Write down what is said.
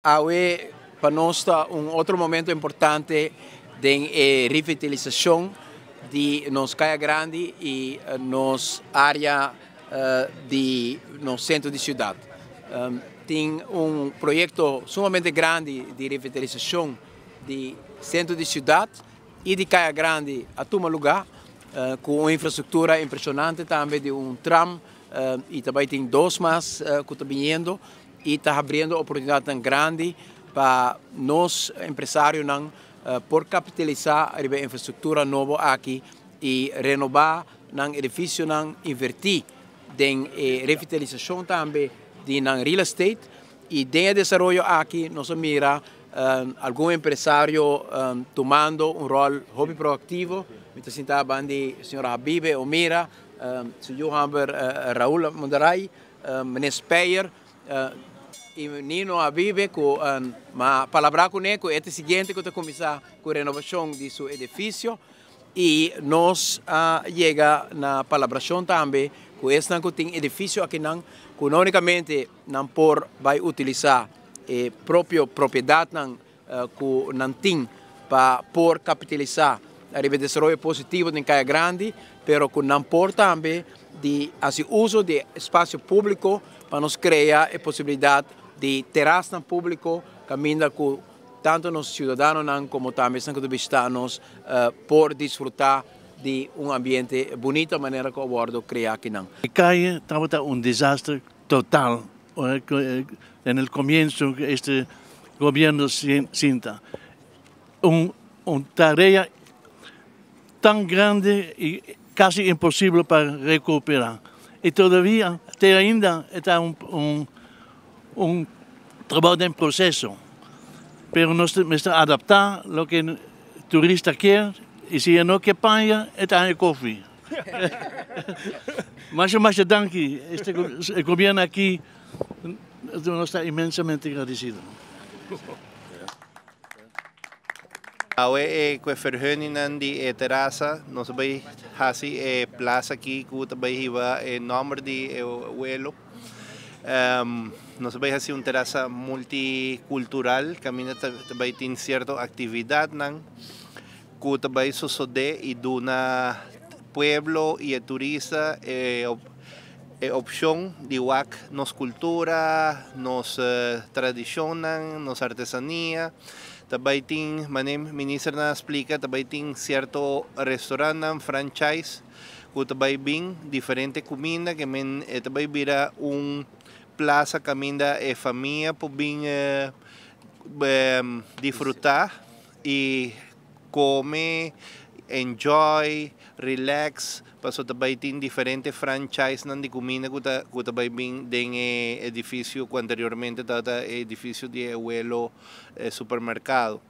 Awe pa nos ta un otro momento importante den e revitalisacion di nos Caya Grandi y nos area di nos centro di ciudad. Tin un proyecto sumamente grandi di revitalisacion di centro di ciudad y di Caya Grandi a tuma luga cu un infrastructura impresionante tambe di un tram y tambe tin dos mas cu ta biniendo y ta habriendo oportunidad grandi pa nos empresarionan por capitalisa e infrastructura nobo aki y renoba nan edificionan, inverti den revitalisacion tambe di nan real estate. Y den desaroyo aki nos a mira algun empresario tumando un rol hopi proactivo. Mi ta sinta banda señor Habibe Omira, señor Hamber Raúl Mondaray, meneer Speyer y Nino Habibe, cu m'a palabra cu ne, e siguiente cu ta cuminsa cu e renobacion di su edificio. Y nos a yega na palabracion tambe cu esnan cu tin edificio akinan, cu no unicamente nan por bay utilisa e propio propiedad nan cu nan tin pa por capitalisa e desaroyo positivo den Caya Grandi, pero cu nan por tambe di haci uso di espacio publico pa nos crea e posibilidad di terasa publico, caminda cu tanto nos ciudadanonan como tambe esnan cu bishita nos por disfruta di un ambiente bunita manera cu a wordo crea akinan. La calle estaba un desastre total en el comienzo que este gobierno sinta. Un tarea tan grande y casi imposible para recuperar. Y todavía, até ainda, está un trabajo en proceso. Pero nos mester adapta loke e turista kier y si no kier paña, ta koffie. Masha, masha danki. Este gobierno aki nos ta inmensamente agradecido. Awe e cu vergunning di e terasa, nos bay hasi e plaza aki cu bay hiba e nomber di e welo. Nos bay hasi un terasa multicultural, caminda bay tin cierto actividad nan cu bay sucede y duna pueblo y e turista e opcion di wak nos cultura, nos tradicion, nos artesania. Tambe tin, manera minister a splica, tambe tin cierto restaurant franchise cu tambe bin diferente cuminda cu men tambe bira un plaza caminda e famia por bin disfruta y come, enjoy, relax. Paso tambe tin diferente franchise nan di cuminda cu tambe bin den edificio cu anteriormente tabata edificio di Welo supermercado.